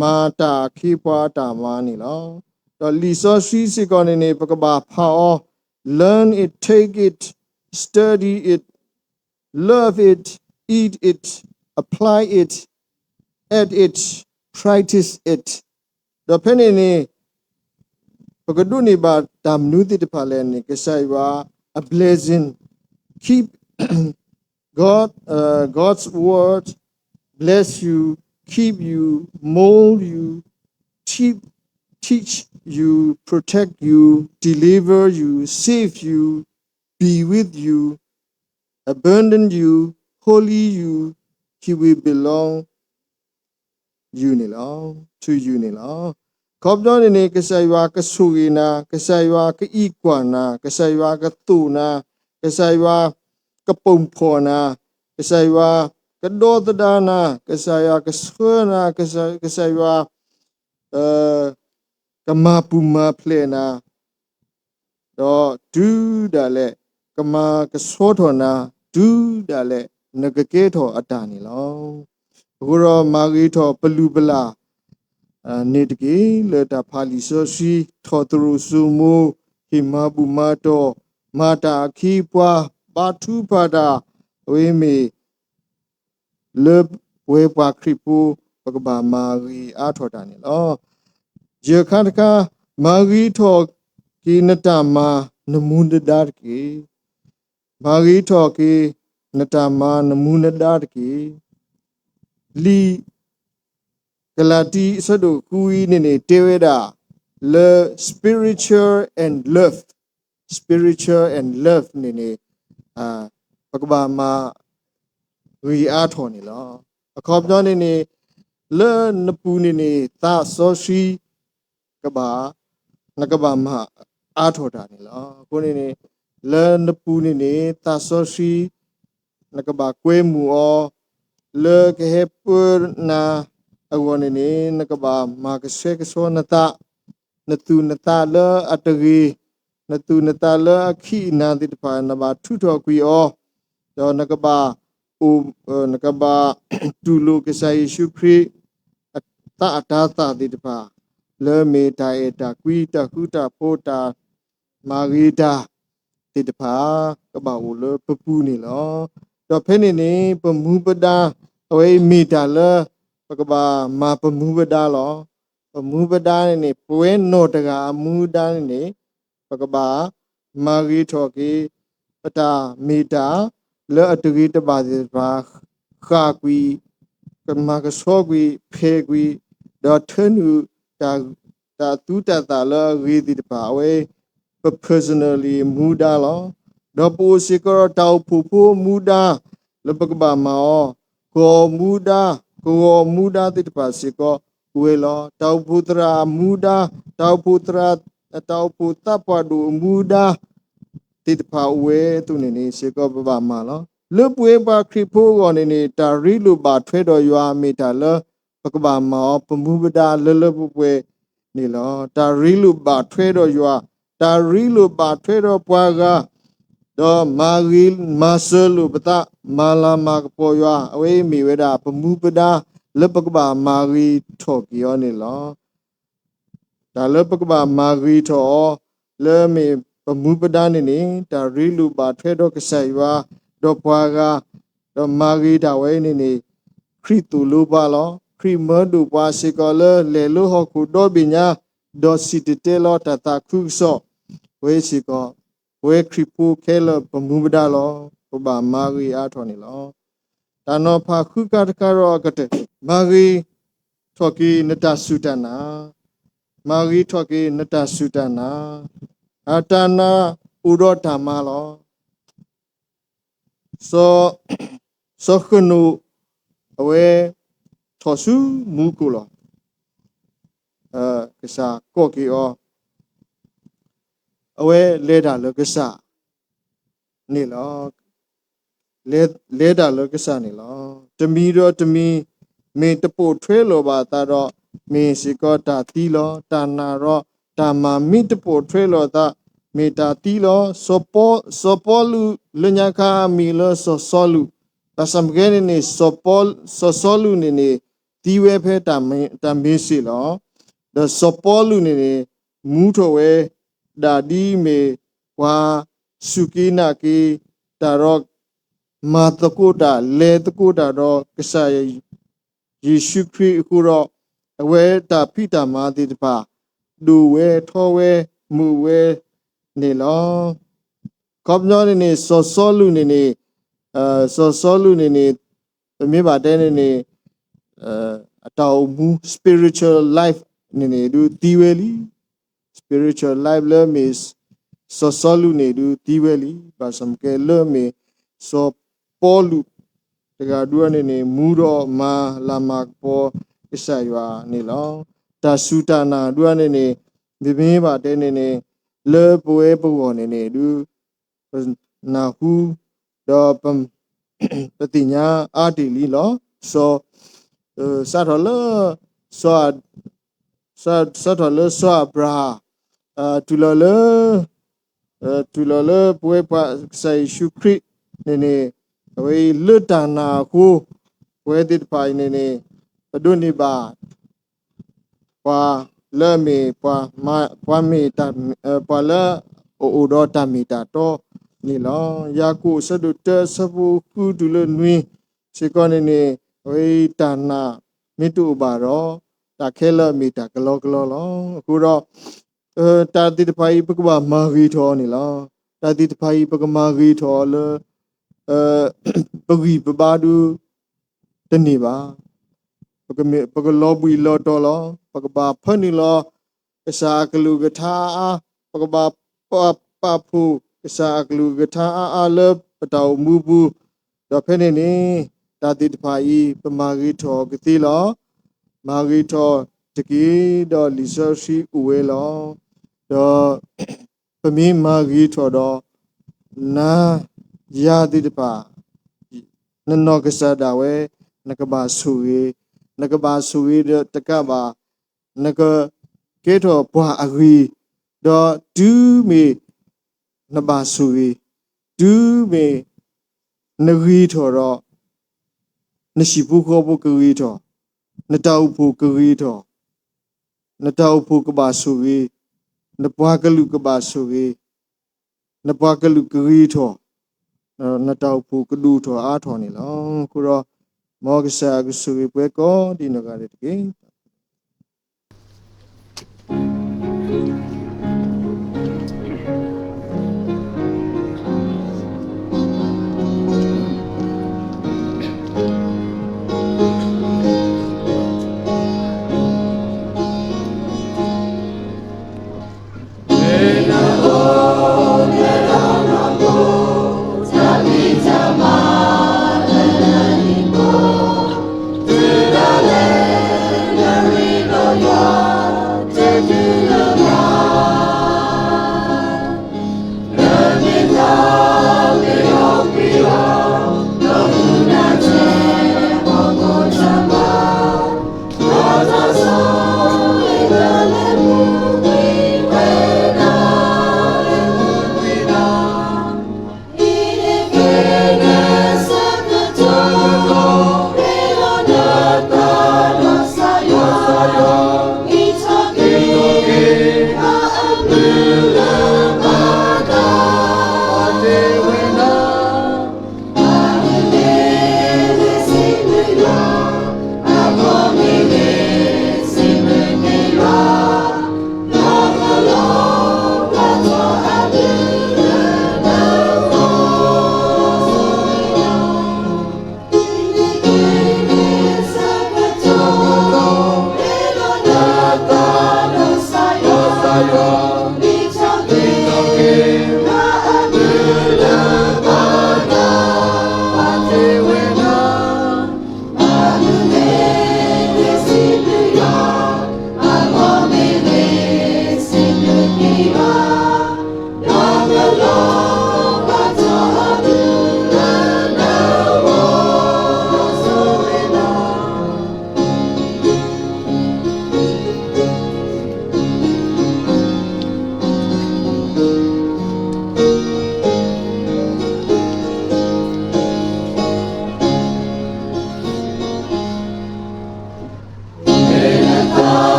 မၤတၢ်အခ့အပှၤအတၢ်မၤန့ၣ်လီၤ. ဒီးလံာ်စီဆှံစ့ၢ်ကီးန့ၣ်န့ၣ် ပကဘၣ်ဖးအီၤ, learn it, take it, study it, love it, eat it, apply it, add it, practice it. ဒီးဖဲန့ၣ်န့ၣ် ပကဒိးန့ၢ်ဘၣ်တၢ်မနုၤသ့ၣ်တဖၣ်လဲၣ်န့ၣ် ကစၢ်ယွၤအ blessing, keep God, uh, God's word bless you, keep you, mold you, teach, teach you, protect you, deliver you, save you, be with you, abandon you, holy you, he will belong you န့ၣ်လီၤ, to you န့ၣ်လီၤ. ခီပညီန့ၣ်န့ၣ် ကစၢ်ယွၤကဆိၣ်ဂ့ၤနၤ, ကစၢ်ယွၤကအံးကွၢ်နၤ, ကစၢ်ယွၤကသိၣ်နၤ, ကစၢ်ယွၤကပိာ်ဖှိၣ်နၤ, ကစၢ်ယွၤကဒီသဒၣ်နၤ, ကစၢ်ယွၤကဆှၢနၤ, ကစၢ်, ကစၢ်ယွၤ ကမၤပူၤမၤဖျဲးနၤ, ဒီးတုၤဒၣ်လဲာ် ကမၤကဆှီထီၣ်နၤ, တုၤဒၣ်လဲာ် နကကဲထီၣ်အတၢ်န့ၣ်လီၤ. အဃိဒီးမၤဂ့ၤထီၣ်ပလုၢ်ပလၢ် န့ၣ်တက့ၢ်, လၢတၢ်ဖးလံာ်စီဆှံ, ထီၣ်သရိာ်စိမိၤ, ဟ့ၣ်မၤဘူၣ်မၤတီၢ်, မၤတၢ်အခ့အပှၤ, ဘါထုကဖၣ်တၢ်, အဝဲမ့ၢ် လၢပဝဲပှၤခရံာ်ဖိ ပကဘၣ်မၤဂ့ၤအါထီၣ်တၢ်န့ၣ်လီၤ. ယဲၢ်ခါတခါ, မၤဂ့ၤထီၣ်က့ၤနတၢ်မၤနမူနဒါတက့ၢ်. မၤဂ့ၤထီၣ်က့ၤနတၢ်မၤနမူနဒါတက့ၢ်. လံာ်ကလၤတံ အဆၢဒိၣ်ဃုအံၤန့ၣ်န့ၣ် တဲဝဲဒၣ်လၢ spiritual and love, spiritual and love န့ၣ်န့ၣ် ပကဘၣ်မၤဂ့ၤအါထီၣ်န့ၣ်လီၤ. အခီပညီန့ၣ်န့ၣ် လၢနပူၤန့ၣ်န့ၣ် သးစီဆှံကဘၣ်, နကဘၣ်မၤအါထီၣ်တၢ်န့ၣ်လီၤ. အဃိန့ၣ်န့ၣ် လၢနပူၤန့ၣ်န့ၣ် သးစီဆှံ နကဘၣ်ကွဲမုာ်အီၤ, လၢကဟဲပၢနၤအဂီၢ်န့ၣ်န့ၣ် နကဘၣ်မၤကဆှဲကဆှီနသး, နသူၣ်နသးလၢအတဂ့ၤ နသူၣ်နသးလၢအခံးအနၤသ့ၣ်တဖၣ် နဘၣ်ထုးထီၣ်ကွံာ်အီၤ, ဒီးနကဘၣ်အိၣ်, နကဘၣ်တူၢ်လိာ်ကစၢ်ယ့ၣ်ၡူးခရံာ် သးအတၤသၣ်သ့ၣ်တဖၣ် လၢမ့ၢ်တၢ်အဲၣ်တၢ်ကွံ တၢ်ဃူတၢ်ဖိး တၢ်မၤဂ့ၤတၢ်သ့ၣ်တဖၣ် ကဘၣ်အိၣ်လၢပပူၤန့ၣ်လီၤ. ဒီးဖဲန့ၣ်န့ၣ် ပမူပဒါ အဝဲအံၤမ့ၢ်တၢ်လၢ ပကဘၣ်မၤပမူပဒါလီၤ. ပမူပဒါန့ၣ်န့ၣ် ပဝဲနီၢ်တဂၤအမူဒါန့ၣ်န့ၣ် ပကဘၣ်မၤဂ့ၤထီၣ်က့ၤ ပတၢ်မ့ၢ်တၢ်လၢအတဂ့ၤတဘၣ်သ့ၣ်တဖၣ် ဃၣ်ကွံာ်, ကမၤကဆှီကွံာ်, ဖဲးကွံာ်, ဒီးထၢနုာ်တၢ်, တၢ်သူတၢ်သၣ်လၢအဂ့ၤသ့ၣ်တဖၣ် အဝဲ ပ personally မူဒါလီၤ. ဒီးပအိၣ်စ့ၢ်ကီးဒီးတၢ်အိၣ်ဖှိၣ်ဖိမူဒါ လၢပကဘၣ်မၤအီၤ, ကီၢ်မူဒါ, ကဝီၤမူဒါသ့ၣ်တဖၣ်စ့ၢ်ကီး အိၣ်ဝဲလီၤ. တၢ်အိၣ်ဖှိၣ်သရၣ်အမူဒါ, တၢ်အိၣ်ဖှိၣ်သရၣ်, တၢ်အိၣ်ဖှိၣ်သးပှၢ်ဒိၣ်အမူဒါသ့ၣ်တဖၣ်အိၣ်ဝဲအသိးန့ၣ်န့ၣ် စ့ၢ်ကီးပဘၣ်မၤလီၤ. လၢပဝဲပှၤခရံာ်ဖိအဂီၢ်န့ၣ်န့ၣ် တၢ်ရ့လိာ်ဘၣ်ထွဲဒီးယွၤမ့ၢ်တၢ်လၢ ပကဘၣ်မၤအီၤ ပမူပဒါလၢလၢပှဲၤပှဲၤန့ၣ်လီၤ. တၢ်ရ့လိာ်ဘၣ်ထွဲဒီးယွၤ, တၢ်ရ့လိာ်ဘၣ်ထွဲဒီးပှၤဂၤ, ဒီးမၤဂ့ၤမၤစၢၤလိာ်ပသး, မၤလၤမၤကပီၤယွၤ, အဝဲအံၤမ့ၢ်ဝဲဒၣ်ပမူပဒါ လၢပကဘၣ်မၤဂ့ၤထီၣ်က့ၤအီၤန့ၣ်လီၤ. တၢ်လၢပကဘၣ်မၤဂ့ၤထီၣ်အီၤ လၢမ့ၢ်ပမူပဒါန့ၣ်န့ၣ် တၢ်ရ့လိာ်ဘၣ်ထွဲဒီးကစၢ်ယွၤ ဒီးပှၤဂၤ, ဒီးမၤဂ့ၤတၢ်ဝဲအံၤန့ၣ်န့ၣ် ခရံာ်သိၣ်လိပှၤလီၤ. ခရံာ်မၢဒိၣ်ပှၤစ့ၢ်ကီးလၢလဲၤလၢဟီၣ်ခိၣ်ဒီဘ့ၣ်ညါ, ဒီးစံၣ်တဲၤတဲလီၤတၢ်သးခုကစီၣ်, ပဝဲစ့ၢ်ကီး ပဝဲခရံာ်ဖိခဲလၢာ်ပမူပဒါလီၤ. ပဘၣ်မၤဂ့ၤအါထီၣ်န့ၣ်လီၤ. တၢ်နီၤဖးဃုခါတခါဒီးအကတၢၢ်, မၤဂ့ၤထီၣ်က့ၤနတၢ်စူၢ်တၢ်နာ်, မၤဂ့ၤထီၣ်က့ၤနတၢ်စူၢ်တၢ်နာ်, အတၢ်နာ်အိၣ်ဒီးတၢ်မၤလီၤ. စီၤ, စီၤဃနိာ် အဝဲထီၣ်ဆူမူခိၣ်လီၤ. ကစၢ်ကိးက့ၤအီၤ, အဝဲလဲၤတၢ်လၢကစၢ်န့ၣ်လီၤ. လဲၤ, လဲၤတၢ်လၢကစၢ်န့ၣ်လီၤ. တမံၤဒီးတမံၤ မ့ၢ်တပိာ်ထွဲလီၤဘၣ်အသးဒီး မ့ၢ်စ့ၢ်ကီးတၢ်သံလီၤ. တၢ်နာ်ဒီးတၢ်မၤမ့ၢ်တပိာ်ထွဲလီၤအသး မ့ၢ်တၢ်သံလီၤ. စီၤပီ, စီၤပီလူးလၢညါခါအမံၤလၢစီၤစီလူး, ဘၣ်ဆၣ်မ့ၢ်ကဲန့ၣ်န့ၣ် စီၤပီ, စီၤစီလူးန့ၣ်န့ၣ် သံဝဲဖဲတၢ်မ့, တၢ်မ့ၢ်စ့ၢ်လီၤ. ဒီးစီၤပီလူးန့ၣ်န့ၣ် မူထီၣ်ဝဲဒၣ်ဒ်မ့ၢ်ပှၤစူၢ်က့ၤနာ်က့ၤတၢ်ဒီး မၤသကိးတၢ်လဲၤသကိးတၢ်ဒီးကစၢ်ယ့ၣ်ၡူးခရံာ်အဃိဒီး အဝဲတၢ်ဖံးတၢ်မၤသ့ၣ်တဖၣ် ဒိၣ်ဝဲထီဝဲမုာ်ဝဲန့ၣ်လီၤ. ခီပညီန့ၣ်န့ၣ် စီၤစီလူးန့ၣ်န့ၣ်, စီၤစီလူးန့ၣ်န့ၣ် ပမ့ၢ်ဘၣ်တဲန့ၣ်န့ၣ် အတၢ်အိၣ်မူ spiritual life န့ၣ်န့ၣ် ဒုးသံဝဲလံ. spiritual life လၢမ့ၢ်စီၤစီလူးန့ၣ် ဒုးသံဝဲလံ. ဘၣ်ဆၣ်မ့ၢ်ကဲလၢမ့ၢ်စီၤပီလူးတဂၤဒုးန့ၣ်န့ၣ် မူဒီးမၤလၤမၤကပီၤကစၢ်ယွၤန့ၣ်လီၤ. တၢ်စူၢ်တၢ်နာ်ဒုးန့ၣ်န့ၣ် မ့မ့ၢ်ဘၣ်တဲန့ၣ်န့ၣ် လၢပဝဲပဂီၢ်န့ၣ်န့ၣ် ဒုး ပနၢ်ဟူ ဒီး ပသ့ၣ်ညါအါတ့ၢ်လံလီၤ. စီၤ, စးထီၣ်လၢ စီၤ, စးထီၣ်လၢစီၤအၤဘြၤဟၣ် တုၤလီၤလၢ, တုၤလီၤလၢပဝဲပှၤကစၢ်ယ့ၣ်ၡူးခရံာ်န့ၣ်န့ၣ် အဝဲအံၤလၢတၢ်နာ်အဃိ ပဝဲသ့ၣ်တဖၣ်အံၤန့ၣ်န့ၣ် ပဒိးန့ၢ်ဘၣ် ပှၤလၢအမ့ၢ်ပှၤမၤ, ပှၤမ့ၢ်တၢ်, ပှၤလၢအအိၣ်ဒီးတၢ်မ့ၢ်တၢ်တီန့ၣ်လီၤ. ယၤကိာ်အဆၢဒိၣ်တၢအဆၢဖိဃုတုၤလၢနွံစ့ၢ်ကီးန့ၣ်န့ၣ် အဝဲအံၤတၢ်နာ်မ့ၢ်တအိၣ်ဘၣ်ဒီး တၢ်ခဲလၢာ်မ့ၢ်တၢ်ကလီကလီလီၤ. အဃိဒီး တၢ်သ့ၣ်တဖၣ်အံၤ ပကဘၣ်မၤဂ့ၤထီၣ်အီၤန့ၣ်လီၤ. တၢ်သ့ၣ်တဖၣ်အံၤ ပကမၤဂ့ၤထီၣ်အီၤလၢ ပဂံၢ်ပဘါဒုးတန့ၢ်ဘၣ်. ပကမ့ၢ်, ပကလီၤဘှံးလီၤတီၤလီၤ. ပကဘၣ်ဖၢနုာ်လီၤ ကစၢ်အကလုၢ်ကထါအါအါ, ပကဘၣ်ပာ်ဖှိၣ်ကစၢ်အကလုၢ်ကထါအါအါလၢပတၢ်အိၣ်မူပူၤ, ဒီးဖဲန့ၣ်န့ၣ် တၢ်သ့ၣ်တဖၣ်အံၤ ပမၤဂ့ၤထီၣ်ကသ့လီၤ. မၤဂ့ၤထီၣ်တက့ၢ်, ဒီးလံာ်စီဆှံအိၣ်ဝဲလီၤ. ဒီး ပမ့ၢ်မၤဂ့ၤထီၣ်ဒီး နၤယၤသ့ၣ်တဖၣ် နနီၢ်ကစၢ်ဒၣ်ဝဲ နကဘၣ်ဆိၣ်ဂ့ၤ, နကဘၣ်ဆိၣ်ဂ့ၤဒီးတကးဘၣ် နကကဲထီၣ်ပှၤအဂ့ၤ, ဒီးတုၤမ့ၢ် နဘၣ်ဆိၣ်ဂ့ၤ, တုၤမ့ၢ်နဂ့ၤထီၣ်ဒီး နဟံၣ်ဖိဃီဖိကဂ့ၤထီၣ်, နတၢ်အိၣ်ဖှိၣ်ကဂ့ၤထီၣ်, နတၢ်အိၣ်ဖှိၣ်ကဘၣ်ဆိၣ်ဂ့ၤ, နပှၤကလုာ်ကဘၣ်ဆိၣ်ဂ့ၤ, နပှၤကလုာ်ကဂ့ၤထီၣ်, နတၢ်အိၣ်ဖှိၣ်ကဒိၣ်ထီၣ်အါထီၣ်န့ၣ်လီၤ. အဃိဒီး မ်ကစၢ်ယွၤကဆိၣ်ဂ့ၤပှၤကိးဒံနီၢ်ဂၤဒဲးတက့ၢ်.